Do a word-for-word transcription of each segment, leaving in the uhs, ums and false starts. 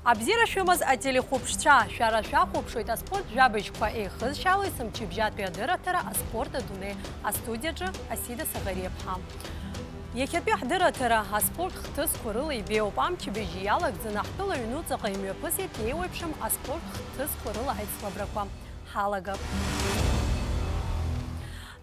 Абзиара шәымаз ателехәаԥшцәа, шәара шәахәаԥшуеит аспорт жәабжьқәа еихызшьала есымчыбжьатәи адырраҭара аспорт адунеи, астудиаҿы Асида Саӷариаԥҳа. Иахьатәи ҳдырраҭара аспорт хҭысқәа рыла ибеиоуп. Амчыбжь иалагӡаны ҳтәыла аҩнуҵаҟа имҩаԥысит еиуеиԥшым аспорт хҭысқәа рыла аицлабрақәа. Ҳалагап.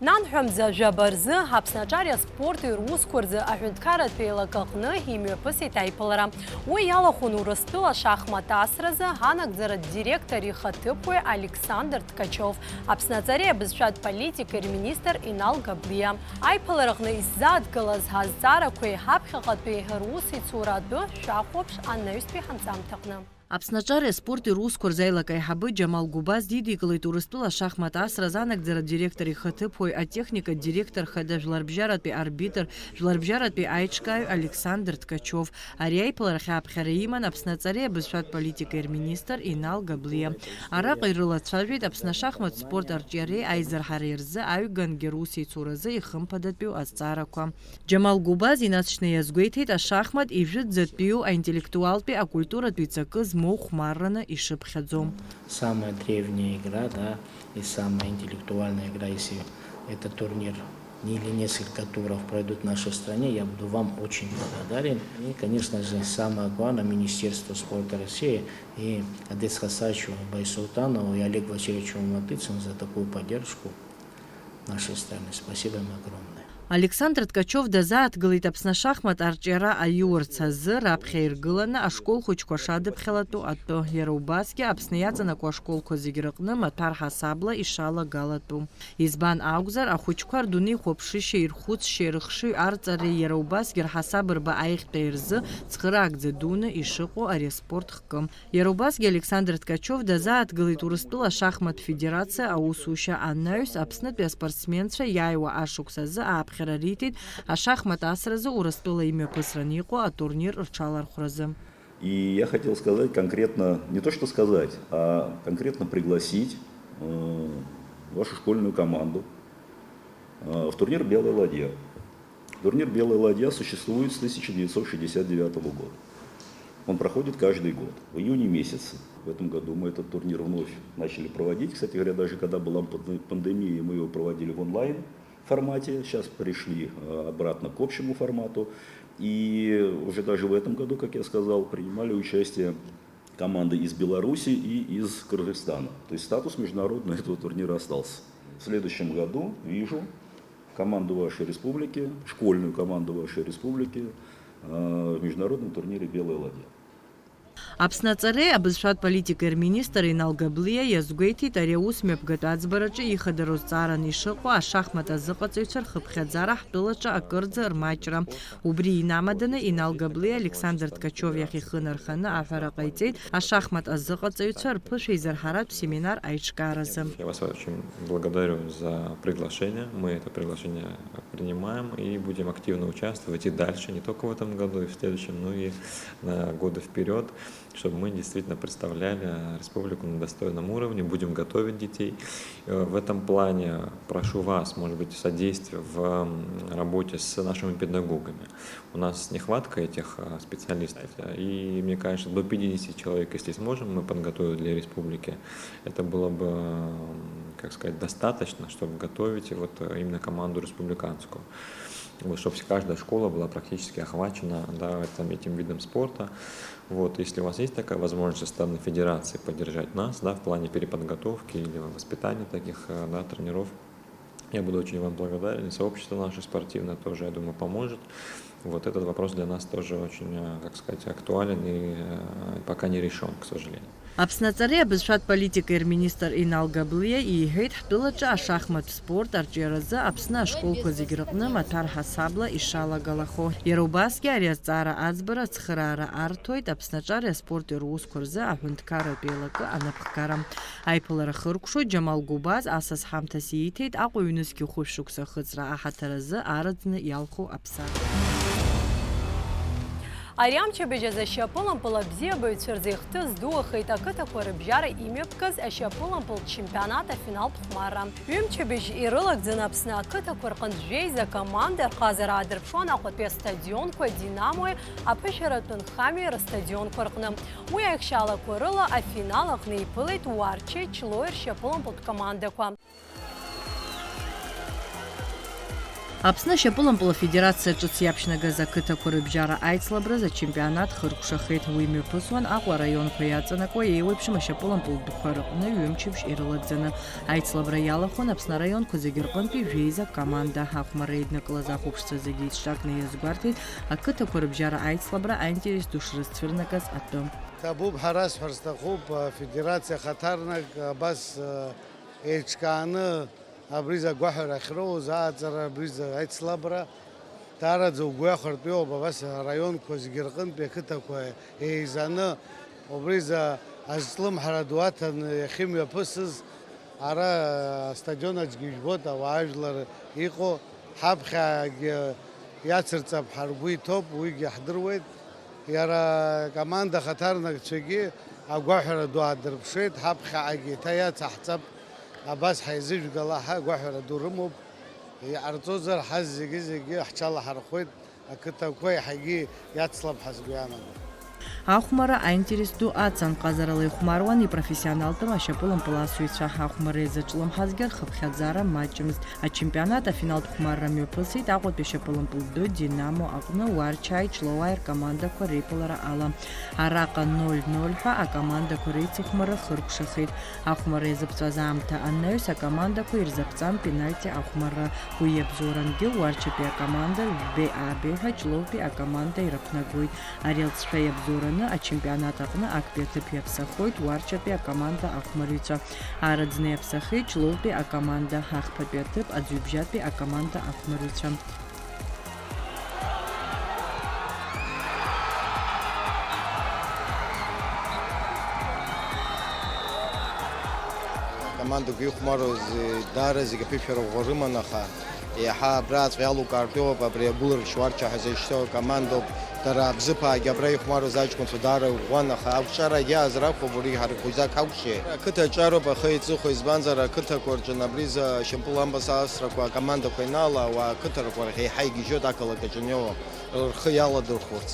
Нанҳәамза жәаба рзы Аԥсны аҿари аспорти русқәа рзы аҳәынҭқарратә еилакы аҟны имҩаԥысит аиԥылара. Уи иалахәын Урыстәыла ашахмат асразы анагӡаратә директор ихаҭыԥуаҩ Александр Ткачев, Аԥсны аҵареи абызшәатә политикеи рминистр Инал Габлиа. Аиԥылараҟны исзааҭгылаз ҳазҵаарақәеи ҳаԥхьаҟатәи русеицура атәы шәахәаԥш анаҩстәи ҳанҵамҭаҟны. Аԥсны аҿари аспорти русқәа рзы аилак аиҳабы Џьамал Гәыбаз дидикылеит Урыстәыла ашахмат асра азанагӡара директор ихаҭыԥуаҩ, атехника директор хада, жәларбжьаратәи арбитр, жәларбжьаратәи аиҿкааҩ Александр Ткачев. Ари аиԥыларахь ааԥхьара иман Аԥсны аҵареи абызшәатә политикеи рминистр Инал Габлиа. Араҟа ирылацәажәеит Аԥсны ашахмат спорт арҿиареи аизырҳареи рзы аҩгангьы русеицуразы ихымԥадатәиу азҵаарақәа. Џьамал Гәыбаз инаҵшьны иазгәеиҭеит, ашахмат ижәытәӡатәиу аинтеллектуалтәи акультуратәи ҵакы змоу хәмарраны ишыԥхьаӡо. Самая древняя игра, да, и самая интеллектуальная игра, если этот турнир или несколько туров пройдут в нашей стране, я буду вам очень благодарен. И, конечно же, самое главное, Министерство спорта России и Одесса Хасачу Байсултанову и Олегу Васильевичу Матыцыну за такую поддержку нашей страны. Спасибо им огромное. Александр Ткачев дазааҭгылеит Аԥсны ашахмат арҿиара аиурц азы раԥхьа иргыланы ашкол хәыҷқәа шадыԥхьалатәу атәы. Иара убасгьы Аԥсны иаҵанакуа ашколқәа зегь рыҟны маҭәар ҳасабла ишалагалатәу. Избан акәзар, ахәыҷқәа рдунеихәаԥшышьеи рхәыцшьеи рыхшыҩ арҵареи иара убасгьы рҳасабырба аиӷьтәи рзы цхыраагӡа дуны ишыҟоу ари аспорт хкы. Иара убасгьы Александр Ткачев дазааҭгылеит Урыстәыла ашахмат федерациа аусушьа анаҩс, Аԥснытәи аспортсменцәа иааиуа ашықәс азы ааԥхьара риҭеит ашахмат асразы Урыстәыла имҩаԥысран иҟоу атурнир рҽалархәразы. И я хотел сказать конкретно, не то что сказать, а конкретно пригласить, э, вашу школьную команду, э, в турнир «Белая ладья». Турнир «Белая ладья» существует с тысяча девятьсот шестьдесят девятого года. Он проходит каждый год, в июне месяце. В этом году мы этот турнир вновь начали проводить. Кстати говоря, даже когда была панде-, пандемия, мы его проводили в онлайн формате. Сейчас пришли, э, обратно к общему формату. И уже даже в этом году, как я сказал, принимали участие команды из Беларуси и из Кыргызстана. То есть статус международный этого турнира остался. В следующем году вижу команду вашей республики, школьную команду вашей республики, э, в международном турнире «Белая ладья». Аԥсны аҵареи абызшәатә политикеи рминистр Инал Габлиа иазгәеиҭеит, ари аус мҩаԥгатә аӡбараҿы ихадароу зҵаараны ишыҟоу ашахмат азыҟаҵаҩцәа рхыԥхьаӡара ҳтәылаҿы акырӡа рмаҷра. Убри инамаданы Инал Габлиа Александр Ткачев иахь ихы нарханы аҳәара ҟаиҵеит ашахмат азыҟаҵаҩцәа рԥышәеизырҳаратә семинар аиҿкааразы. Я вас очень благодарю за приглашение. Мы это приглашение принимаем и будем активно участвовать и дальше, не только в этом году, и в следующем, но и на годы вперёд, чтобы мы действительно представляли республику на достойном уровне, будем готовить детей. Э, в этом плане прошу вас, может быть, содействия в, м, работе с нашими педагогами. У нас нехватка этих, э, специалистов, э, и мне кажется, до пятидесяти человек, если сможем мы подготовить для республики, это было бы, м, как сказать, достаточно, чтобы готовить вот, э, именно команду республиканскую. Вот, чтобы каждая школа была практически охвачена, да, этим, этим видом спорта. Вот, если у вас есть такая возможность со стороны федерации поддержать нас, да, в плане переподготовки или воспитания таких, э, да, тренеров, я буду очень вам благодарен. И сообщество наше спортивное тоже, я думаю, поможет. Вот этот вопрос для нас тоже очень, э, как сказать, актуален и, э, пока не решён, к сожалению. Аԥсны аҵареи абызшәатә политикеи рминистр Инал Габлиа иҳәеит, ҳтәылаҿы ашахматә спорт арҿиаразы Аԥсны ашколқәа зегь рыҟны маҭәар ҳасабла ишалагалахо. Иара убасгьы ари азҵаара аӡбара ацхыраара арҭоит Аԥсны аҿари аспорти русқәа рзы аҳәынҭқарратә еилакы анапхгара. Аиԥылара хыркәшоит Џьамал Гәыбаз асас ҳамҭас ииҭеит Аҟәа ҩнызқьи хәышә шықәса ахыҵра аҳаҭыр азы араӡны иалху аԥсар. Ари амчыбжь азы ашьапылампыл абзиабаҩцәа рзы ихҭыс дууахеит ақыҭақәа рыбжьара имҩаԥгаз ашьапылампылтә чемпионат афиналтә хәмарра. Ҩымчыбжь ирылагӡаны Аԥсны ақыҭақәа рҟынтә жәеиза команда рҟазара аадырԥшуан Аҟәатәи астадионқәа Динамои аԥышәаратәы нхамҩеи рыстадионқәа рҟны. Уи аихшьаалақәа рыла афинал аҟны иԥылеит Уарчеи Ҷлоуи ршьапылампылтә командақәа. Аԥсны ашьапылампыл афедерациа ҿыц иаԥшьнагаз ақыҭақәа рыбжьара аицлабраз ачемпионат хыркәшахеит. Уи мҩаԥысуан Аҟәа араионқәа иаҵанакуа еиуеиԥшым ашьапылампылтәқәа рҟны ҩымчыбжь ирылагӡаны. Аицлабра иалахәын Аԥсны араионқәа зегьы рҟынтәи жәеиза команда. Ахәмарра еиднакылаз ахәаԥшцәа зегьы еицҿакны иазгәарҭеит ақыҭақәа рыбжьара аицлабра аинтерес ду шрызцәырнагаз атәы. Ҭабуп, ҳара сҳәар сҭахуп, афедерациа ахаҭарнак абас, еиҿкааны абризы агәаҳәара ахьроуз, ааҵара, абризы аицлабра, даараӡа угәы иахәартә иоуп, абас араионқәа зегьы рҟынтәи ақыҭақәа еизаны, убризы азҿлымҳара ду аҭаны иахьымҩаԥысыз, ара астадион аҿгьы ижәбоит, ауаажәлар иҟоу, ҳаԥхьагьы иацырҵап ҳәа ргәы иҭоуп, уигьы ҳдыруеит. Иара акоманда ахаҭарнакцәагьы агәаҳәара ду аадырԥшеит, ҳаԥхьаҟагьы еиҭа иацаҳҵап, абас ҳаизыжәгала ҳәа агәаҳәара ду рымоуп. Иҟарҵозар, ҳазегьы-зегьы ҳҽалаҳархәуеит, ақыҭақәа еиҳагьы иацлап ҳәа сгәы иаанагоит. Ахәмарра аинтерес ду ацын, ҟазарала ихәмаруан ипрофессионалтәым ашьапылампыласҩцәа. Ахәмарра иазҿлымҳазгьы рхыԥхьаӡара маҷымызт. Ачемпионат афиналтә хәмарра мҩаԥысит Аҟәатәи ашьапылампыл ду Динамо аҟны Уарчаи Ҷлоуаи ркомандақәа реиԥылара ала. Араҟа ноль ноль ҳәа акомандақәа реицыхәмарра хыркәшахеит. Ахәмарра иазыԥҵәаз аамҭа анаҩс акомандақәа ирзаԥҵан пенальти ахәмарра. Уи иабзоурангьы Уарчатәи акоманда жәбеи аабеи ҳәа Ҷлоутәи акоманда ирыԥнагоит. Ари алҵшәа иабзоураны ачемпионат аҟны актәи аҭыԥ иаԥсахоит Уарчатәи акоманда ахәмарҩцәа. Аараӡны иаԥсахеит Ҷлоутәи акоманда, ахԥатәи аҭыԥ аӡҩыбжьатәи акоманда ахәмарҩцәа. Акомандақәа ихәмаруаз даара зегь аԥышәара ӷәӷәа рыман, аха еиҳа абраҵәҟьа иалукаартә иоуп, абри агәыларшь Уарча ҳәа зышьҭоу акомандоуп. Дара абзыԥаагьы абра ихәмаруаз аҷкәынцәа даара иӷәӷәан, аха ақәҿарагьы аазыр акәхап, уи ҳаракәызак ҳакәшеи. Ақыҭа аҿароуп ахы иҵыхәа, избанзар, ақыҭақәа рҿы абри зы ашьапылампыл асрақәа акомандақәа ианалаа, ауаа ақыҭарақәа рахь еиҳа игьежьуеит ақалақь аҿы инеиуа рхы иаладырхәырц.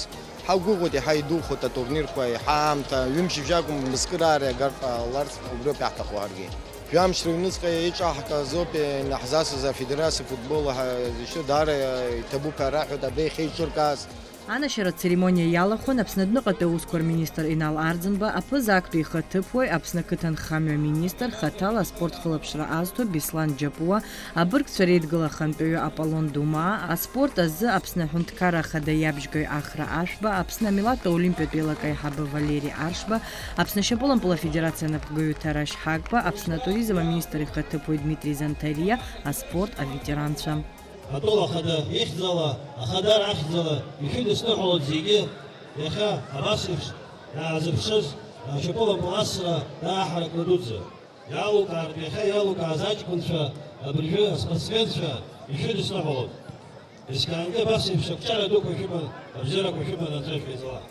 Ҳақәгәыӷуеит, еиҳа идухоит атурнирқәа, еиҳа аамҭа, ҩымш-ҩажәи акәым, мызкыраара иагартә ҟаларц убриоуп иаҳҭаху ҳаргьы. Жәамш рыҩныҵҟа еиҿаҳкаазоуп инаҳзасыз афедерациа футбол ҳәа зышьҭоу, даара иҭабуп ҳәа раҳәоит абри иахьеиҿыркааз. Анашьара ацеремониа иалахәын Аԥсны адәныҟатәи аусқәа рминистр Инал Арӡынба, аԥыза актәи ихаҭыԥуаҩ, Аԥсны ақыҭанхамҩа аминистр, хаҭала аспорт хылаԥшра азҭо Беслан Џьапуа, абыргцәа реидгыла ахантәаҩы Аполлон Думаа, аспорт азы Аԥсны аҳәынҭқарра ахада иабжьгаҩ Ахра Ашәба, Аԥсны амилаҭтә олимпиатә еилак аиҳабы Валери Аршба, Аԥсны ашьапылампыл афедерациа анапхгаҩы Ҭарашь Ҳагба, Аԥсны атуризм аминистр ихаҭыԥуаҩ Дмитри Занҭариа, аспорт аветеранцәа. Атәыла ахада ихьӡала, ахадара ахьӡала ишәыдысныҳәалоит зегьы, иахьа абас еиԥш иаазыԥшыз ашьапылампыл асра дааҳаракны дуӡӡа. Иалукаартә иахьа иалукааз аҷкәынцәа, абыржәы аспортсменцәа ишәыдысныҳәалоит. Есқьынгьы абас еиԥш ақәҿиара дуқәа шәыман, абзиарақәа шәыман, Анцәа ишәеизала.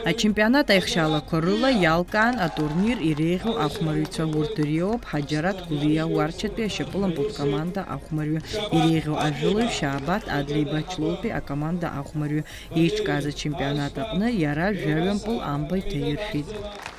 Ачемпионат аихшьаалақәа рыла иалкаан атурнир иреиӷьу ахәмарҩцәа, урҭ иреиуоуп Ҳаџьараҭ Гәлиа, Уарчатәи ашьапылампылтә команда ахәмарҩы, иреиӷьу ажәылаҩ Шьаабаҭ Адлеиба, Ҷлоутәи акоманда ахәмарҩы. Еиҿкааз ачемпионат аҟны иара жәаҩа мпыл амба иҭаиршәит.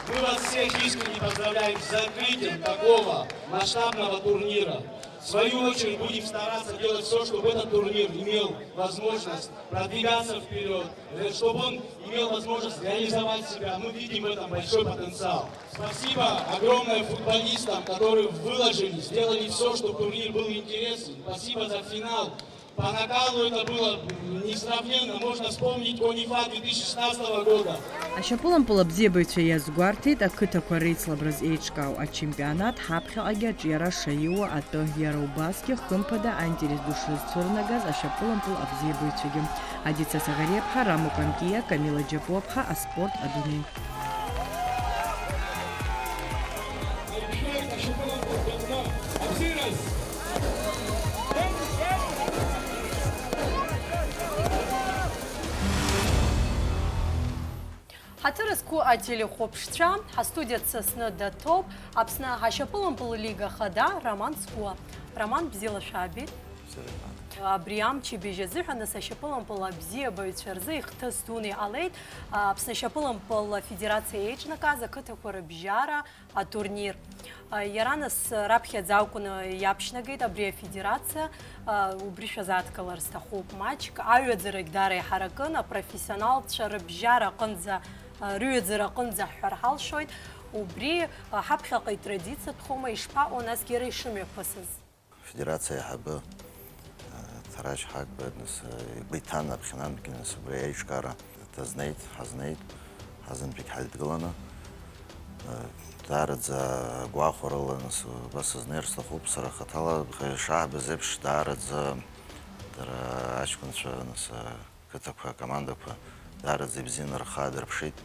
Мы вас всех искренне поздравляем с закрытием такого масштабного турнира. В свою очередь, будем стараться делать всё, чтобы этот турнир имел возможность продвигаться вперёд, э, чтобы он имел возможность реализовать себя. Мы видим в этом большой потенциал. Спасибо огромное футболистам, которые выложились, сделали всё, чтобы турнир был интересным. Спасибо за финал. По накалу это было несравненно. Можно вспомнить Конифа две тысячи шестнадцатого года. Ашьапылампыл абзиабаҩцәа иазгәарҭеит, ақыҭақәа реицлабраз еиҿкаау ачемпионат ҳаԥхьаҟагьы аҿиара шаиуа атәы. Иара убасгьы, хымԥада, аинтерес ду шрызцәырнагаз ашьапылампыл абзиабаҩцәагьы. Адица Саӷариаԥҳа, Рамо Камкиа, Камила Џьапуаԥҳа, аспорт адунеи. Ҳаҭыр зқәу ателехәаԥшцәа, ҳастудиа дсасны даҭоуп Аԥсны ашьапылампыл лига хада Роман Скуа. Роман, бзиала шәаабеит. Бзиала шәаабеит. Абри амчыбжь азыҳәан нас ашьапылампыл абзиабаҩцәа рзы ихҭыс дуны иҟалеит Аԥсны ашьапылампыл афедерациа еиҿнакааз ақыҭақәа рыбжьара атурнир. Иара нас раԥхьаӡа акәны иаԥшьнагеит абри афедерациа, убри шәазааҭгылар сҭахуп маҷк. Аҩаӡарагь даара иҳаракын, апрофессионалцәа рыбжьара аҟынӡа, рыҩаӡара аҟынӡа ҳҳәар ҳалшоит. Убри ҳаԥхьаҟа итрадициатәхома, ишԥаҟоу насгьы иара ишымҩаԥысыз? Афедерациа аиҳабы, Ҭарашь Ҳагба, нас, игәы иҭан аԥхьанантәгьы, нас, убри аиҿкаара дазнеит, ҳазнеит, ҳазынтәык ҳаидгыланы. Даараӡа гәахәарыла, нас, убас азнеир сҭахуп сара хаҭала, шаҳбаз еиԥш, даараӡа дара аҷкәынцәа, нас, қыҭақәа, акомандақәа даараӡа ибзианы рхы аадырԥшит.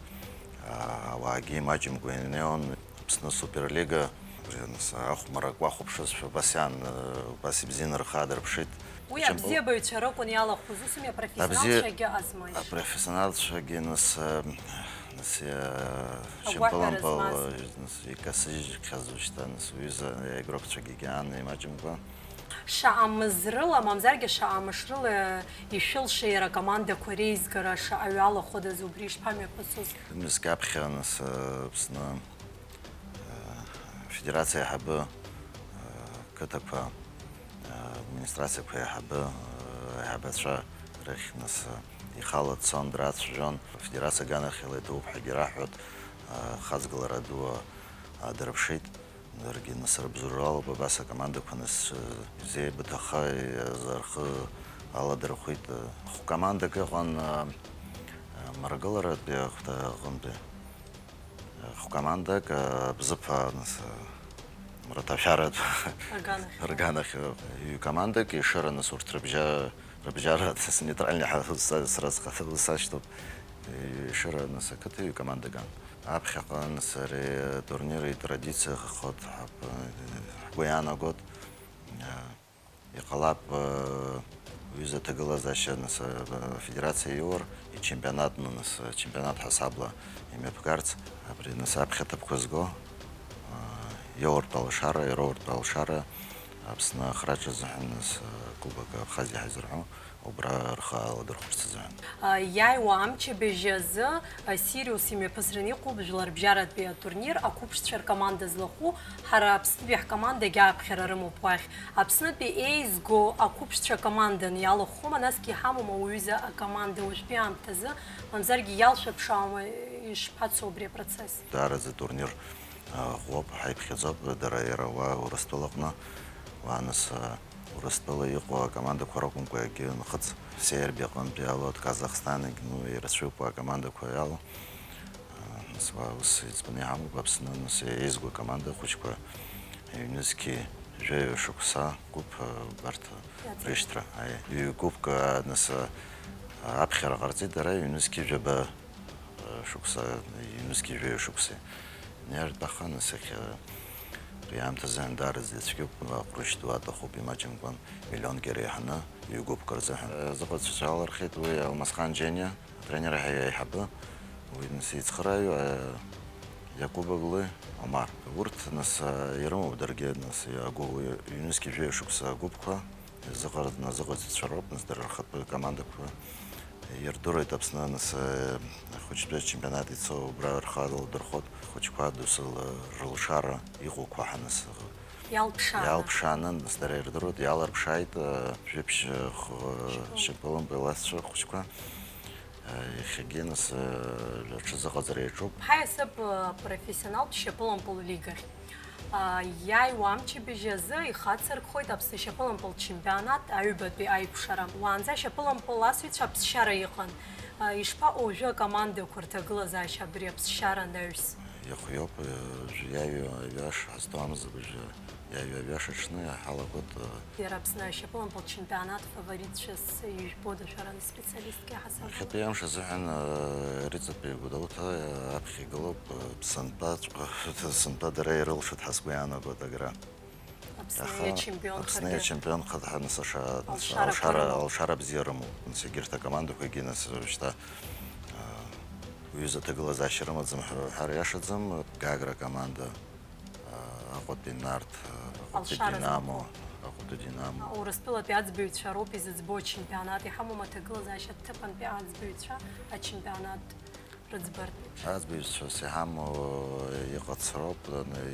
Ауаагьы имаҷымкәа инеиуан. Аԥсны Суперлига, абри, нас, ахәмаррак уахәаԥшызшәа убас иан, убас ибзианы рхы аадырԥшит. Уи Ичампион- абзиабаҩцәа ракәын иалахәыз, ус ами, Абзи-, апрофессионалцәагьы азмаҩ. Апрофессионалцәагьы, нас, нас, Агәаҳәара чемпионпал, змаз. Нас, икасыжьхьаз ушьҭа, нас, уҩыза аигрокцәагьы егьаан имаҷымкәа. Шаҟа мызрыла, мамзаргьы шаҟа мышрыла ишәылшеи иара акомандақәа реизгара, шаҟаҩы алахәыдаз, убри ишԥамҩаԥысуз? Мызкы аԥхьа, нас, Аԥсны, афедерациа аиҳабы, ақыҭақәа, администрациақәа аиҳабы, аиҳабацәа рахь, нас, ихала дцон, драцәажәон, афедерациа аганахьала идууп ҳәагьы раҳәот, ахаҵгылара ду аадырԥшит. Даргьы, нас, рыбзоуралоуп абас акомандақәа, нас, изеибыҭаха, рхы аладырхәит. Хә-командак ыҟан, а, а, Маргыларатәи ахәҭа аҟынтәи. Хә-командак, а, Бзыԥаа, нас, а, мраҭашәаратә Аганахь. Рганахь, а, ҩ-командак, Ешыра, нас, урҭ рыбжьа-, рыбжьара, нас, нейтральный ҳа-, са-, сразҟа-, сашьҭоуп. Ешыра, нас, ақыҭа ҩ-командак ан. Аԥхьаҟа, нас, ари атурнир итрадициахоит ҳәа ҳгәы иаанагоит. Иҟалап, уҩыза аҭагылазаашьа, нас, афедерациа иур, ичемпионатны, нас, ачемпионат ҳасабла имҩаԥгарц, абри, нас, аԥхьаҭыԥқәа зго, иоуртә алшара, ироуртә алшара, Аԥсны ахраҿы азыҳәан, нас, Кубок Абхазиа ҳаизырҳәо. Убра рхы аладырхәырц азыҳәан. Иааиуа амчыбжь азы Сириус имҩаԥысран иҟоуп жәларбжьаратәи атурнир, ақәыԥшцәа ркоманда злахәу, ҳара Аԥснытәи ҳкомандагь ааԥхьара рымоуп уахь. Аԥснытәи еизго ақәыԥшцәа команданы иалахәхома, насгьы иҳамоума уҩыза акоманда уажәтәи аамҭазы, мамзаргьы иалшәыԥшаауама, ишԥацо убри апроцесс? Даараӡа турнир ӷәӷәоуп, ҳаиԥхьаӡоуп, дара иара уа Урыстәылаҟны, уа нас, Урыстәыла иҟоу акомандақәа ракәымкәа, егьи нхыҵ Сербиаҟынтәи алоуп, Казахстанагь, ну, ирацәоуп акомандақәа иалоу. Нас уа ус иӡбаны иҳамоуп Аԥсны, нас еизго акоманда хәыҷқәа, ҩнызқьи жәаҩа шықәса гәыԥ, убарҭ Иаҵанакуеит. Рышьҭра, аиеи. Ҩ-гәыԥк, нас, аԥхьара ҟарҵеит дара, ҩнызқьи жәаба шықәса, ҩнызқьи жәаҩа шықәса иаартәаха, нас, иахьа абри аамҭазы андаара зегьы цәгьоуп, аҟәрышь ду аҭахуп, имаҷымкәан миллионк иреиҳаны ҩ-гәыԥк рзыҳәан. Азыҟаҵәҟьацәа алырхит уи Алмасхан Џьениа, атренер еиҳабы, уи, нас, ицхырааҩ, Иакубоглы Омар. Урҭ, нас, ирымоуп даргьы, нас, агәы-, ҩнызқьи жәаҩа шықәса агәыԥқәа. Зыҟарҵ-, назыҟаҵәҟьацәа роуп, нас, дара рхатәы командақәа ирдыруеит Аԥсны, нас, ахәыҷтәы ачемпионат ицо убра рхы аладырхәоит, ахәыҷқәа досу рылшара иҟоуқәа ҳа, нас, Иалԥшааны. Иалԥшааны, нас, дара ирдыруеит, иаларԥшааит, жәиԥшь, хы-, Шьапылампыл. Шьапылампыласцәа хәыҷқәа, иахьагьы, нас, аҽазыҟаҵара иаҿуп. Ҳаиасып, профессионалтә шьапылампыл лигахь. Иааиуа амчыбжь азы ихацыркхоит Аԥсны ашьапылампыл чемпионат аҩбатәи аиқәшара. Уаанӡа ашьапылампыл асыҩцәа аԥсшьара иҟан. Ишԥаҟоу уажәы акомандақәа рҭагылазаашьа абри аԥсшьара анаҩс? Иахәиоуп, уажәы иаҩу аҩаш ҳазҭоу амза, уажәы иаҩу аҩаш аҽны иҳалагоит. Иара Аԥсны ашьапылампыл чемпионат фаворитцәас ижәбода шәара? Специалистк иаҳасабала. Иахьатәи амш азыҳәан, э, Риҵатәи Гәдоуҭа, э, аԥхьа игылоуп, э, сынтәаҵәҟьа, сынтәа дара ирылшоит ҳәа сгәы иаанагоит агра. Аԥсны Аха иачемпионхаргьы. Аԥсны иачемпионхар ҳәа, нас, аша-, нас, Алшара алшара, қәырмоуп. Алшара бзиа рымоуп. Нас егьырҭ акомандақәагьы, нас, шьҭа, э, Ҩыза ҭагылазаашьа рымаӡам ҳәа уҳәар иашаӡам. Гагра команда, а, Аҟәатәи Нарҭ, а, Аҟәатәи Алшара Динамо, змоуп. Аҟәатәи Динамо. Урыстәылатәи аӡбаҩцәа роуп изыӡбо ачемпионат. Иҳамоума аҭагылазаашьа ҭыԥантәи аӡбаҩцәа ачемпионат рыӡбартә еиԥш? Аӡбаҩцәас иҳамоу иҟац роуп,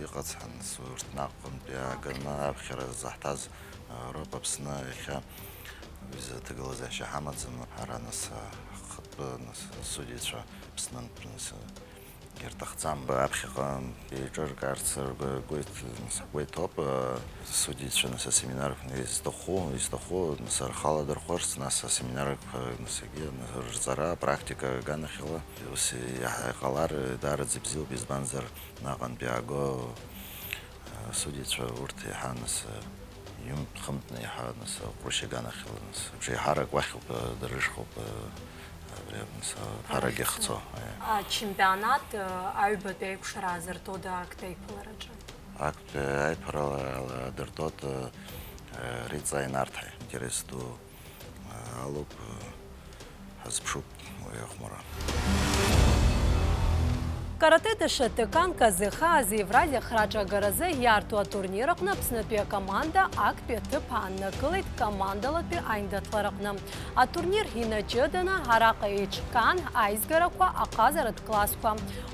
иҟаҵәҟьан, урҭ наҟ-ҟантәи ааганы аԥхьара заҳҭаз, а, роуп. Аԥсны иахьа ҩыза ҭагылазаашьа ҳамаӡам. Ара, нас, а, ҳхатәы, нас, асудиацәа Аԥснынтә, нас, ирҭахӡам. Аԥхьаҟа еиҿыркаарц ргәы-, гәеит-, нас, агәеиҭоуп, а, асудиацәа, нас, асеминарқәа изҭаху, изҭаху, нас, рхала дырхәарц, нас, асеминарқәа, нас, егьи, нас, рҵара, апрактика аганахьала ус иаҳ-, иҟалар даараӡа ибзиоуп, избанзар, наҟ-антәи иааго асудиацәа урҭ еиҳа, нас, ҩымтә-хынтәны еиҳа, нас, аҟәрышь аганахьала, нас, абжеиҳарак уахьоуп, дыррыжхуп, абри, нас, аԥарагьы ахцо, аиа. Ачемпионат, э, аҩбатәи аикәшара аазыртода актәи аиԥылараҿы? Актәи аиԥыларала дыртоит, э, Риҵаи Нарҭи. Интерес ду алоуп, ҳазԥшуп уи ахәмарра. Каратэ-до Шотокан Казыха азы Евразиа ахраҿы агаразы ииарҭоу атурнир аҟны Аԥснытәи акоманда актәи аҭыԥ ааннакылеит командалатәи аиндаҭлараҟны. Атурнир инаҷыданы араҟа еиҿкаан аизгарақәа аҟазаратә классқәа.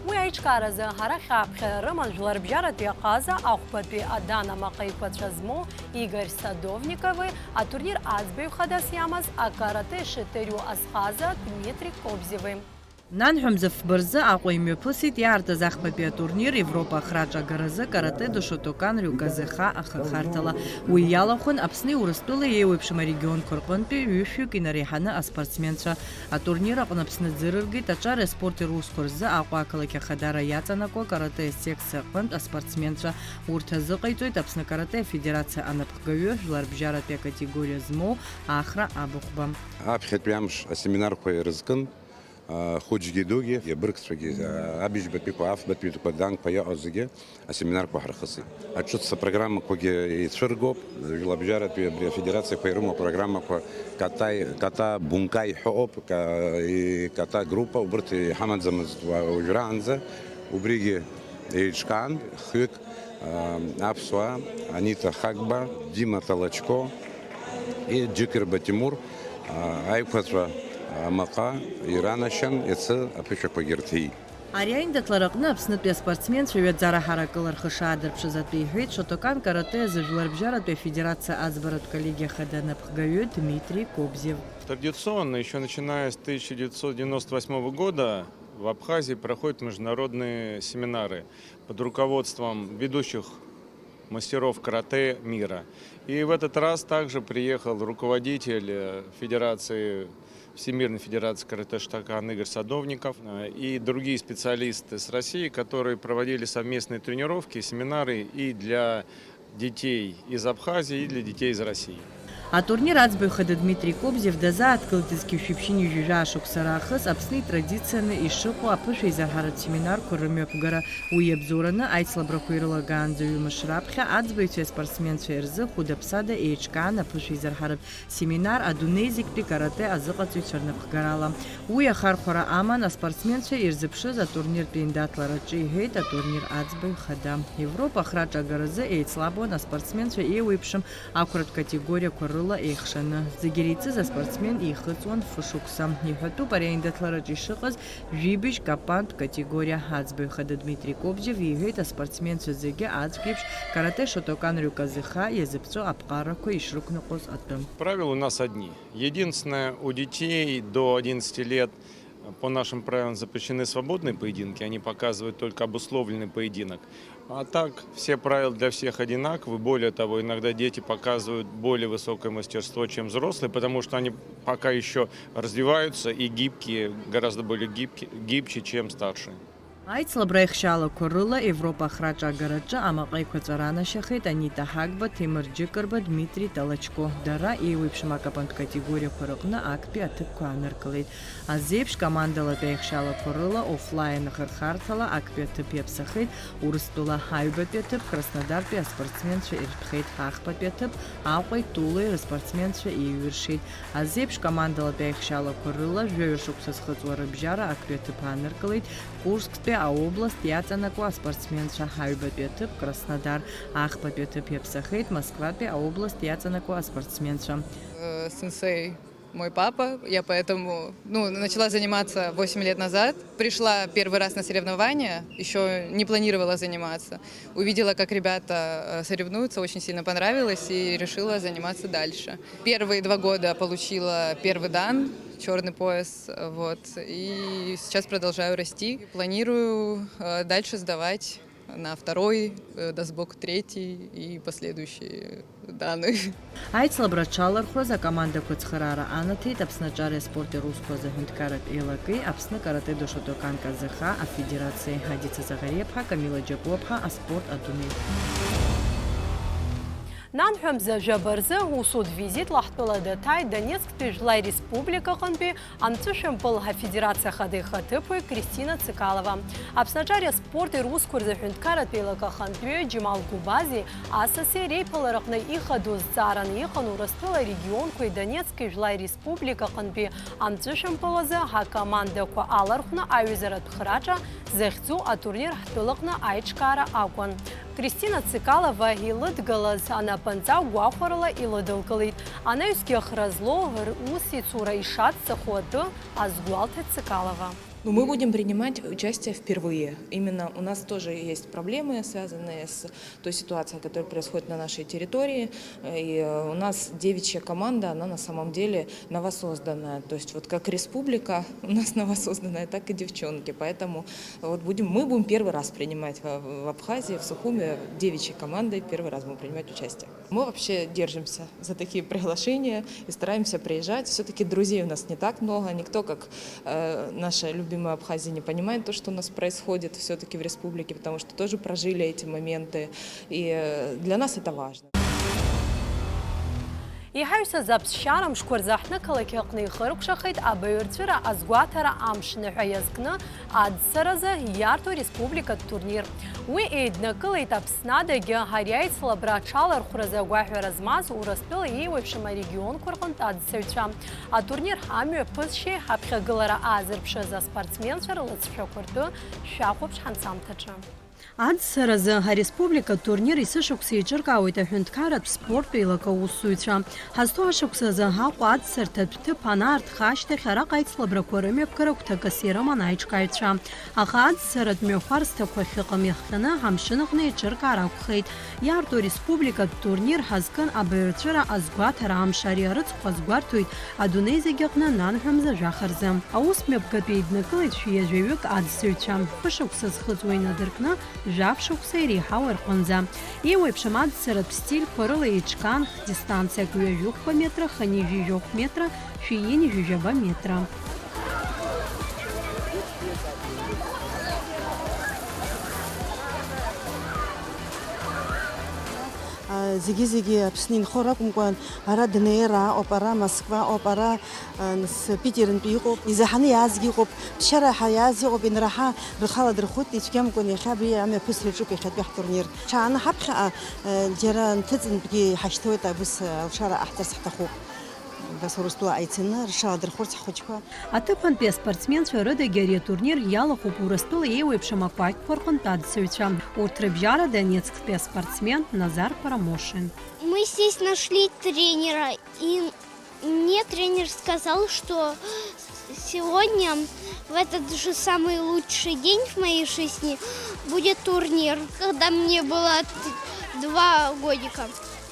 Уи аиҿкааразы арахь ааԥхьара рыман Жәларбжьаратәи аҟаза ахәбатәи Адана Маҟа еиқәаҵәа змоу Игорь Садовникови атурнир аӡбаҩ хадас иамаз акарате шетериу азҟаза Дмитри Кобзеви. Нанҳәа мза фба рзы Аҟәа имҩаԥысит иаартыз ахԥатәи атурнир Европа ахраҿы агаразы каратэ-до Шотокан Рюказыха ахырхарҭала. Уи иалахәын Аԥсни Урыстәылеи еиуеиԥшым арегионқәа рҟынтәи ҩышәҩык инареиҳаны аспортсменцәа. Атурнир аҟны Аԥсны ӡырыргеит аҿари аспорти русқәа рзы Аҟәа ақалақь Ахадара иаҵанакуа каратэ асекциа аҟынтә аспортсменцәа. Урҭ азыҟаиҵоит Аԥсны каратэ афедерациа анапхгаҩы, жәларбжьаратәи акатегориа змоу Ахра Абыхәба. Аԥхьатәи амш асеминарқәа ирызкын, а, хәыҷгьы дугьы, абыргцәагьы, а, абыжьбатәиқәа, афбатәиқәа, данқәа иаҟаз зегьы асеминарқәа ҳархысит. Аҿыц апрограммақәагьы еицәыргоуп, жәлабжьаратәи абри афедерациақәа ирымоу апрограммақәа, ката, ката бункаи ҳәа ыҟоуп, ка-, и-, ката группа, убырҭ иҳамаӡамызт уа-, уажәраанӡа, убригьы еиҿкаан, хҩык, а, аԥсуаа, Анита Хагба, Дима Толочко и Џьықьырба Тимур, а, аиқәаҵәа амаҟа иранашьан, иацы аԥышәақәагьы рҭеит. Ари аиндаҭлара аҟны Аԥснытәи аспортсменцәа ҩаӡара ҳаракыла рхы шаадырԥшыз атәы иҳәеит Шотокан каратэ азы Жәларбжьаратәи афедерациа аӡбаратә коллегиа ахада анапхгаҩы Дмитрий Кобзев. Традиционно, ещё начиная с тысяча девятьсот девяносто восьмого года, в Абхазии проходят международные семинары под руководством ведущих мастеров каратэ мира. И в этот раз также приехал руководитель, э, Федерации, Всемирной Федерации каратэ Шотокан Игорь Садовников, э, и другие специалисты с России, которые проводили совместные тренировки, семинары и для детей из Абхазии, и для детей из России. Атурнир аӡбаҩ хада Дмитрий Кобзев дазааҭгылт зқьи жәшәи ԥшьынҩажәи жәаа шықәса раахыс Аԥсны итрадицианы ишыҟоу аԥышәеизырҳаратә семинарқәа рымҩаԥгара. Уи иабзоураны аицлабрақәа ирылагаанӡа ҩымш раԥхьа аӡбаҩцәеи аспортсменцәеи рзы хәыда-ԥсада еиҿкаан аԥышәеизырҳаратә семинар адунеи зегьтәи каратэ азыҟаҵаҩцәа рнапхгарала. Уи ахархәара аман аспортсменцәа ирзыԥшыз атурниртә еиндаҭлараҿы, иҳәеит атурнир аӡбаҩ хада. Европа ахраҿы агаразы еицлабуан аспортсменцәа еиуеиԥшым ақәратә категориақәа рыла еихшаны. Зегьы иреицыз аспортсмен еихыҵуан фышықәса. Иҳәатәуп ари аиндаҭлараҿы ишыҟаз жәибжь капантә категориа. Аӡбаҩ хада Дмитрий Кобзев иҳәеит аспортсменцәа зегьы аӡәк еиԥш каратэ Шотокан Рюказыха иазыԥҵәо аԥҟарақәа ишрықәныҟәоз атәы. Правила у нас одни. Единственное, у детей до одиннадцати лет, э, по нашим правилам запрещены свободные поединки, они показывают только обусловленный поединок. А так, все правила для всех одинаковы. Более того, иногда дети показывают более высокое мастерство, чем взрослые, потому что они пока ещё развиваются и гибкие, гораздо более гибки-, гибче, чем старшие. Аицлабра аихшьалақәа рыла Европа ахраҿы агараҿы амаҟа еиқәаҵәа ранашьахеит Анита Ҳагба, Ҭемыр Џьыкырба, Дмитри Толочко. Дара еиуеиԥшым акапантә категориақәа рыҟны актәи аҭыԥқәа ааныркылеит. Азеиԥш командалатәи аихшьалақәа рыла офлайн ахырхарҭала актәи аҭыԥ иаԥсахеит Урыстәыла, аҩбатәи аҭыԥ Краснодартәи аспортсменцәа иртәхеит, ахԥатәи аҭыԥ Аҟәеи Тулеи рыспортсменцәа еиҩыршеит. Азеиԥш командалатәи аихшьалақәа рыла жәаҩа шықәса зхыҵуа рыбжьара актәи аҭыԥ ааныркылеит Курсктәи аобласт иаҵанакуа аспортсменцәа, аҩбатәи аҭыԥ Краснодар, ахԥатәи аҭыԥ иаԥсахеит Москватәи аобласт иаҵанакуа аспортсменцәа. Э, сенсей мой папа, я поэтому, ну, начала заниматься восемь лет назад. Пришла первый раз на соревнования, ещё не планировала заниматься. Увидела, как ребята, э, соревнуются, очень сильно понравилось и решила заниматься дальше. Первые два года получила первый дан, чёрный пояс, э, вот, и сейчас продолжаю расти. Планирую, э, дальше сдавать на второй, э, даст Бог, третий и последующие даны. Аицлабра аҽалархәразы акомандақәа ацхыраара анаҭеит Аԥсны аҿареи аспорти русқәа азы аҳәынҭқарратә еилакеи, Аԥсны каратэ-до Шотокан Казаха афедерациеи. Адица Заӷариаԥҳа, Камила Џьапуаԥҳа, аспорт адунеи. Нанҳәа мза жәаба рзы усутә визитла ҳтәыла даҭааит Донецктәи Жәлаи Республикаҟынтәи Амҵәышәымпыл афедерациа ахада ихаҭыԥуаҩ Кристина Цикалова. Аԥсны аҿари аспорти русқәа рзы аҳәынҭқарратә еилакы ахантәаҩы Џьемал Губази асаси реиԥылараҟны ихадоу зҵаараны иҟан Урыстәыла арегионқәеи Донецки Жәлаи Республикаҟынтәи амҵәышәымпыл азы акомандақәа алархәны аҩызаратә храҿа захьӡу атурнир ҳтәылаҟны аиҿкаара акәын. Кристина Цикалова илыдгалаз анапынҵа гәахәарыла илыдылкылеит. Анаҩсгьы ахра злоу русеицура ишацҵахо атәы азгәалҭеит Цикалова. Ну, мы будем принимать участие впервые. Именно у нас тоже есть проблемы, связанные с той ситуацией, которая происходит на нашей территории. И, э, у нас девичья команда, она на самом деле новосозданная. То есть вот как республика у нас новосозданная, так и девчонки. Поэтому вот будем, мы будем первый раз принимать в, в Абхазии, в Сухуми, девичьей командой первый раз будем принимать участие. Мы вообще держимся за такие приглашения и стараемся приезжать. Всё-таки друзей у нас не так много. Никто, как, э, наша любимая Абхазия, не понимает то, что у нас происходит всё-таки в республике, потому что тоже прожили эти моменты. И, э, для нас это важно. Иҳаҩсыз аԥсшьара мшқәа рзы аҳҭнықалақь аҟны ихыркәшахеит абаҩрҵәыра азгәаҭара амш ныҳәа иазкны аӡсаразы иарҭо республикатә турнир. Уи еиднакылеит Аԥснадагьы ари аицлабра аҽалархәразы агәаҳәара змаз Урыстәыла еиуеиԥшым арегионқәа рҟынтә аӡсаҩцәа. Атурнир амҩаԥысшьеи аԥхьагылара аазырԥшыз аспортсменцәа рлыҵшәақәа ртәы шәахәаԥш ҳанҵамҭаҿы. Аӡсаразы ареспубликатә турнир есышықәса еиҿыркаауеит аҳәынҭқарратә спорттә еилакы аусзуҩцәа. Ҳазҭоу ашықәсазы Аҟәа аӡсарҭатә ҭыԥ анаартха ашьҭахь араҟа аицлабрақәа рымҩаԥгара гәҭакыс ирыман аиҿкааҩцәа. Аха аӡсаратә мҩахәарсҭақәа ахьыҟам иахҟьаны амшын аҟны еиҿыркаар акәхеит. Иаарту ареспубликатә турнир ҳазкын абаҩрҵәыра азгәаҭара амш, ари арыцхә азгәарҭоит адунеи зегь аҟны нанҳәа мза жәаха рзы. Аус мҩаԥгатәи еиднакылеит шәи жәаҩык аӡсаҩцәа. Хышықәса зхыҵуа инадыркны, жәаф шықәса иреиҳау рҟынӡа. Еиуеиԥшым аӡсаратә стильқәа рыла еиҿкаан хдистанциак, ҩажәи хәба метра, хынҩажәи жәохә метра, шәи ҩынҩажәи жәаба метра. А, зегьы-зегьы Аԥсны инхо ракәымкәан, ара днеир аҟоуп, ара Москва ауп, ара, а, нас Питерынтәи иҟоуп, изаҳаны иаазгьы ыҟоуп, ԥсшьара ҳәа иааз иҟоуп, ианраҳа рхала дырхәыт, ицәгьамкәан иахьа абри амҩаԥысра иаҿуп иахьатәи ҳтурнир. Ҽааны ҳаԥхьаҟа, а, џьара нҭыҵынтәгьы иҳашьҭоуеит, абыс, а, алшара ҟаҳҵарц ҳҭахуп. Абас Урыстәыла ицаны рҽаладырхәырц ҳхәыҷқәа. Аҭыԥантәи аспортсменцәа рыдагьы ари атурнир иалахәуп Урыстәыла еиуеиԥшым акәакьқәа рҟынтә аӡсаҩцәа. Урҭ рыбжьара Донецктәи аспортсмен Назар Парамошин. Мы здесь нашли тренера, и мне тренер сказал, что сегодня, в этот же самый лучший день в моей жизни, будет турнир. Когда мне было т-, два годика,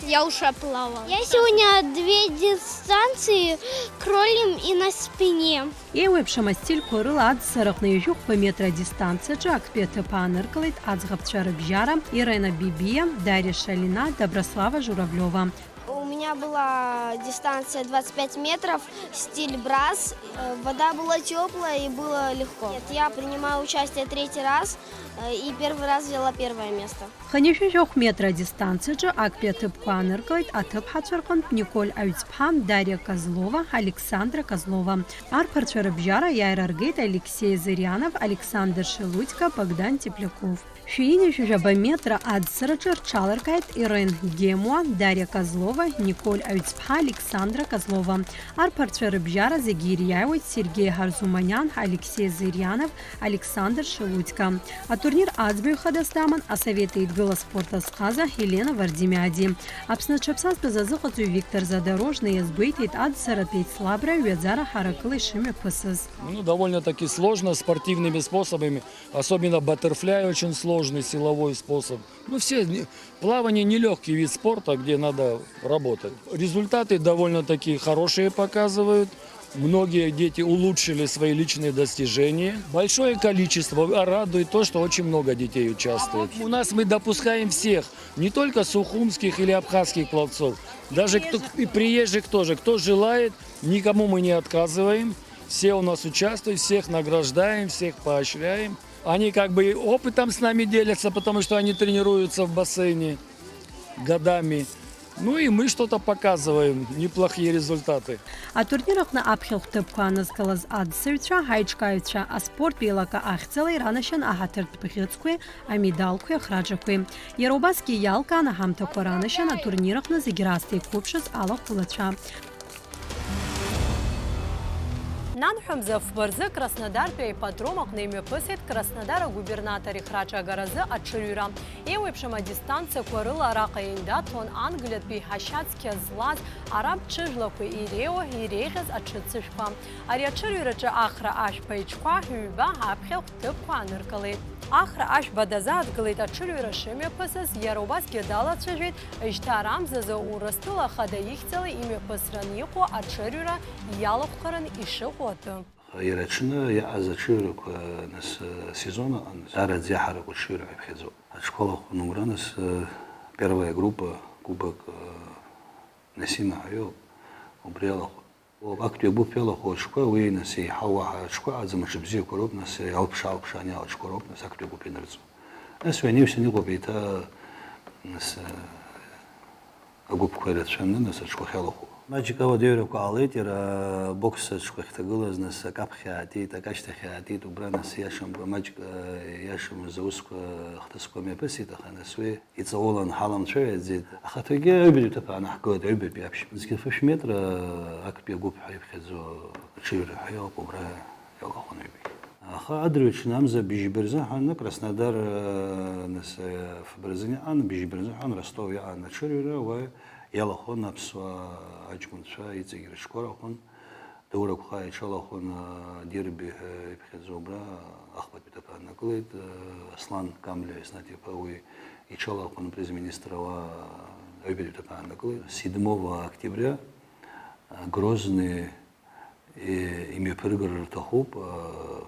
я уже плавала. Я сегодня две дистанции кролем и на спине. Еиуеиԥшым астильқәа рыла аӡсараҟны ҩажәи хәба метра адистанциаҿы актәи аҭыԥ ааныркылеит аӡӷабцәа рыбжьара Ирена Бибиа, Дариа Шалина, Доброслава Журавлиова. У меня У меня была дистанция двадцать пять метров, стиль брас. Э, Вода была теплая и было легко. Нет, я принимаю участие третий раз э, и первый раз взяла первое место. Хынҩажәи жәохә метра адистанциаҿы актәи аҭыԥқәа ааныркылеит аҭыԥҳацәа рҟынтә Николь Аҩӡԥҳа, Дариа Козлова, Александра Козлова. Арԥарцәа рыбжьара аиааира ргеит Алексеи Зырьанов, Александр Шелудько, Богдан Тепляков. Шәи ҩынҩажәи жәаба метра аӡсараҿы рҽаларкааит Ирен Гемуа, Дариа Козлова, Николь Аҩӡԥҳа, Александра Козлова. Арԥарцәа рыбжьара зегьы ириааиуеит Сергеи Ҳарзуманиан, Алексеи Зырьанов, Александр Шелудько. Атурнир аӡбаҩ хадас даман Асовет Еидгыла аспорт азҟаза Елена Вардимиади. Аԥсны аҽаԥсазтәыз азыҟаҵаҩ Виктор Задорожный иазгәеиҭеит аӡсаратә еицлабра ҩаӡара ҳаракыла ишымҩаԥысыз. Ну, довольно-таки сложно спортивными способами, особенно баттерфляй, очень сложный силовой способ. Ну, все, не- плавание нелегкий вид спорта, где надо работать. Результаты довольно-таки хорошие показывают. Многие дети улучшили свои личные достижения. Большое количество, а радует то, что очень много детей участвует. У нас мы допускаем всех, не только сухумских или абхазских пловцов, даже кто, и приезжих тоже. Кто желает, никому мы не отказываем. Все у нас участвуют, всех награждаем, всех поощряем. Они как бы и опытом с нами делятся, потому что они тренируются в бассейне годами. Ну и мы что-то показываем, неплохие результаты. Атурнир аҟны аԥхьахә ҭыԥқәа анызкылаз аӡсаҩцәа, аиҿкааҩцәа аспорттә еилакы ахьӡала иранашьан аҳаҭыртә бӷьыцқәеи амедалқәеи ахраҿақәеи. Иара убасгьы иалкаан аҳамҭақәа ранашьан атурнир аҟны зегь раасҭа иқәыԥшыз алахәылацәа. Нанҳәа мза фба рзы Краснодартәи аипподром аҟны имҩаԥысит Краснодар агубернатор ихраҿы агаразы аҽырҩра. Еиуеиԥшым адистанциақәа рыла араҟа еиндаҭлон англиатәи ашьацқьа злаз араб ҽыжәлақәа иреиуа, иреиӷьыз аҽыццышәқәа. Ари аҽырҩраҿы Ахра ашәба иҽқәа ҩба аԥхьахә ҭыԥқәа аныркылеит. Ахра ашәба дазааҭгылеит аҽырҩра шымҩаԥысыз, иара убасгьы далацәажәеит Жьҭар амзазы Урыстәыла Ахада ихьӡала имҩаԥысран иҟоу аҽырҩра иалахәхаран ишыҟоу атәы. Иара аҽны иааз аҽырҩрақәа, нас, асезон аҟны, даараӡа иаҳараку аҽырҩра ҳаиԥхьаӡоуп. Аҽқәа лахәын убра, нас, первая группа, кубок, Насима ҳәа иоуп, убри алахәын. Актәи агәыԥ иалахәу аҽқәа, уи, нас, еиҳау уаҳа аҽқәа аӡам, аҽыбзиақәа роуп, нас, алԥша-алԥшаан иалоу аҽқәа роуп, нас, актәи агәыԥ инарҵо. Нас уи анаҩсан иҟоуп еиҭа, нас, агәыԥқәа ирацәаны, нас, аҽқәа ахьалахәу. Маҷк ауадаҩрақәа ҟалеит, иара бокс аҽқәа ахьҭагылаз, нас, акаԥхьа аатит, акашьҭахь аатит, убра, нас, иашамкәа маҷк, иашамыз аусқәа, ахҭысқәа мҩаԥысит, аха, нас, уи Иҵаулан ҳаламцәажәаӡеит, ахаҭагьы аҩбатәи аҭыԥ аанаҳгылеит, аҩбатәи аԥшьба. Зқьи фышә метра актәи агәыԥ ҳәа иԥхьаӡоу аҽыҩра ҳәа иҟоуп, убра иалахәын аҩбагьы. Аха адырҩаҽны амза быжьба рзыҳәан, Краснодар, нас, фба рзын иҟан, быжьба рзыҳәан Ростов иҟан аҽырҩра, уа иалахәын аԥсуа аҷкәынцәа иҵегь рыҽқәа рахәын. Даурагәха иҽалахәын, а, Дерби ҳәа иԥхьаӡоу убра, ахԥатәи аҭыԥ ааннакылеит, а, Аслан Камлиа Еснаҭ-иԥа уи иҽалахәын, премьер-министр ала аҩбатәи аҭыԥ ааннакылеит. Седьмого октября, а, Грозный, э, имҩаԥыргар рҭахуп, а,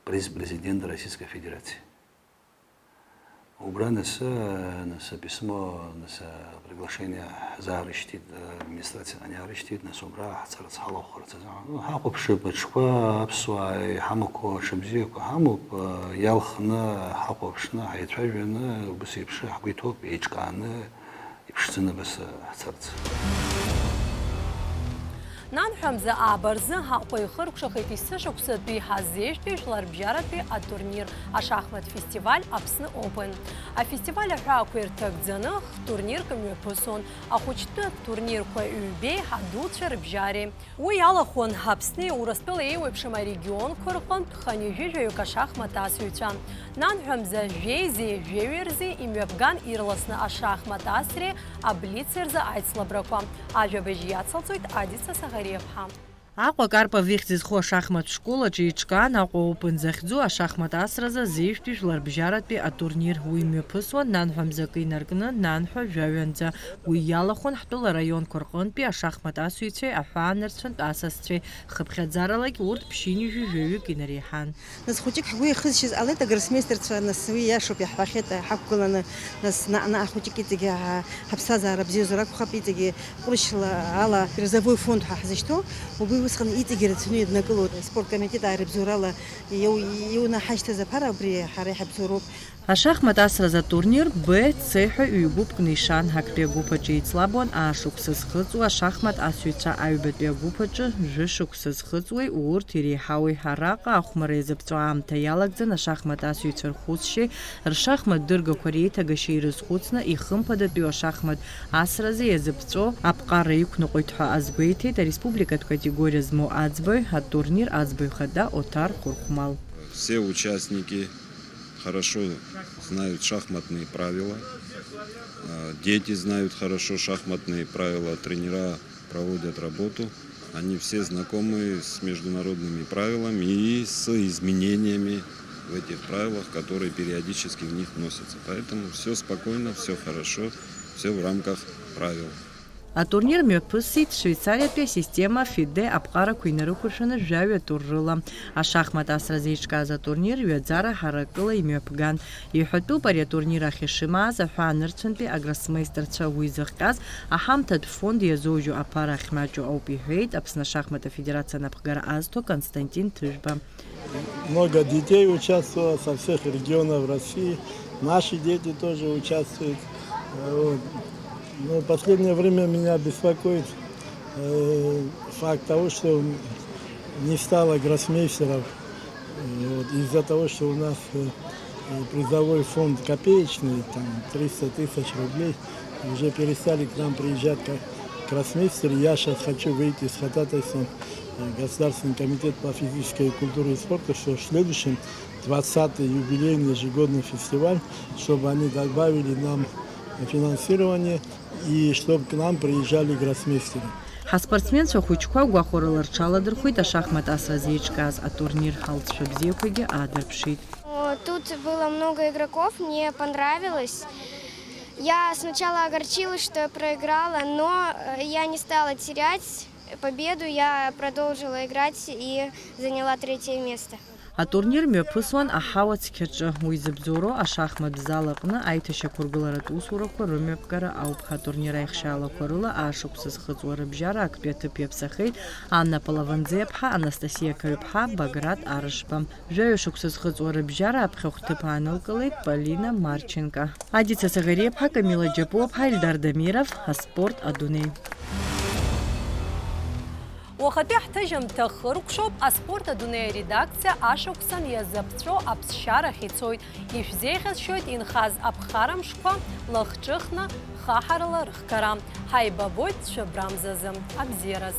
през-, президент Российской Федерации. Убра нас, нас письмо, нас приглашение ҳзаарышьҭит, администрациаҟны иаарышьҭит, нас убра ҳцарц, ҳалахәхарц азы. Ҳахәаԥшып аҽқәа, аԥсуаа иҳамақәоу аҽыбзиақәа ҳамоуп, иалхны, ҳахәаԥшны, ҳаицәажәаны, убыс еиԥш ҳгәы иҭоуп, еиҿкааны, иԥшӡаны абас ҳцарц. Нанҳәа мза ааба рзы Аҟәа ихыркәшахеит есышықәсатәи ҳазеижәтәи жәларбжьаратәи атурнир, ашахмат фестиваль Аԥсны Open. Афестиваль аҳәаақәа ирҭагӡаны х-турнирк мҩаԥысон, ахәыҷтәы турнирқәа ҩбеи ҳадуцәа рыбжьареи. Уи иалахәын Аԥсни Урыстәылеи еиуеиԥшым арегионқәа рҟынтә хынҩажәи жәаҩык ашахмат асыҩцәа. Нанҳәа мза жәеизеи жәаҩеи рзы имҩаԥган ирласны ашахмат асреи аблици рзы аицлабрақәа. Ажәабжь иацалҵоит Адица Саӷариаԥҳа. Аҟәа Карпов ихьӡ зху ашахмат школ аҿы еиҿкаан Аҟәа Open захьӡу ашахмат асразы зеижәтәи жәларбжьаратәи атурнир. Уи мҩаԥысуан нанҳәа мзакы инаркны, нанҳәа жәаҩанӡа. Уи иалахәын ҳтәыла раионқәа рҟынтәи ашахмат асыҩцәеи аҳәаанырцәынтә асасцәеи. Хыԥхьаӡаралагь урҭ ԥшьынҩажәи жәаҩык инареиҳан. Нас хәыҷык ҳгәы иахызшьыз ҟалеит агроссмейстерцәа, нас уи иашоуп, иаҳҳәахьеит ҳақәгыланы, нас наҟ-наҟ хәыҷык иҵегьы ҳа-, ҳаԥсҭазаара бзиазар акәхап, иҵегьы ҟәрышьла ала призовой фонд ҳәа ҳзышьҭоу, убри усҟан иҵегьы ирацәаны иднакылоит. Аспорткомитет ааирбзоурала иу-, иунаҳашьҭыз аԥара абри ҳара иҳабзоуроуп. Ашахмат асразы атурнир Б, С ҳәа ҩ-гәыԥкны ишан. Актәи агәыԥ аҿы еицлабуан ашықәса зхыҵуа ашахмат асыҩцәа, аҩбатәи агәыԥ аҿы жәышықәса зхыҵуеи урҭ иреиҳауеи. Араҟа ахәмарра иазыԥҵәо аамҭа иалагӡан ашахмат асыҩцәа рхәыцшьеи ршахмат дыргақәа реиҭагашьеи ирызхәыцны, ихымԥадатәиу ашахмат асразы иазыԥҵәо аԥҟара иқәныҟәеит ҳәа азгәеиҭеит ареспубликатә категориа змоу аӡбаҩ, атурнир аӡбаҩ хада Оҭар Хәырхәмал. Все участники хорошо знают шахматные правила, а, дети знают хорошо шахматные правила, тренера проводят работу. Они все знакомы с международными правилами и с изменениями в этих правилах, которые периодически в них вносятся. Поэтому все спокойно, все хорошо, все в рамках правил. Атурнир мҩаԥысит Швеицариатәи асистема фиде аԥҟарақәа инарықәыршәаны жәаҩа тур рыла. Ашахмат асра зеиҿкааз атурнир ҩаӡара ҳаракыла имҩаԥган. Иҳәатәуп ари атурнир ахь ишымааз аҳәаанырцәынтәи агроссмейстерцәа. Уи зыхҟьаз аҳамҭатә фонд иазоужьу аԥара ахьмаҷу ауп, иҳәеит Аԥсны ашахмат афедерациа анапхгара азҭо Константин Ҭыжәба. Много детей участвовало со всех регионов России. Наши дети тоже участвуют. Э, вот. Но последнее время меня беспокоит, э, факт того, что не стало гроссмейстеров. Э, вот. Из-за того, что у нас, э, э, призовой фонд копеечный, там триста тысяч рублей, уже перестали к нам приезжать как гроссмейстеры. Я сейчас хочу выйти с ходатайством, э, Государственный комитет по физической культуре и спорту, что в следующем двадцатый юбилейный ежегодный фестиваль, чтобы они добавили нам финансирование и чтобы к нам приезжали гроссмейстеры. Ҳаспортсменцәа хәыҷқәа гәахәарыла рҽаладырхәит ашахмат асра зеиҿкааз атурнир, алҵшәа бзиақәагьы аадырԥшит. О, тут было много игроков, мне понравилось. Я сначала огорчилась, что я проиграла, но, э, я не стала терять победу, я продолжила играть и заняла третье место. Атурнир мҩаԥысуан аҳауа цқьаҿы. Уи зыбзоуроу ашахмат зал аҟны аиҭашьақәыргыларатә усурақәа рымҩаԥгара ауп. Атурнир аихшьаалақәа рыла ашықәса зхыҵуа рыбжьара актәи аҭыԥ иаԥсахеит Анна Полованӡеиаԥҳа, Анастасиа Каҩԥҳа, Баграт Арышба. Жәаҩа шықәса зхыҵуа рыбжьара аԥхьахә ҭыԥ аанылкылеит Полина Марченко. Адица Саӷариаԥҳа, Камила Џьапуаԥҳа, Ельдар Дамиров, аспорт адунеи. Уахатәи ҳҭыжьымҭа хыркәшоуп аспорт адунеи аредакциа ашықәсан иазыԥҵәо аԥсшьарахь ицоит. Ишәзеиӷьасшьоит инхаз аԥхара мшқәа лахҿыхны хаҳарала рыхгара. Ҳаибабоит цәыббра мзазы. Абзиараз.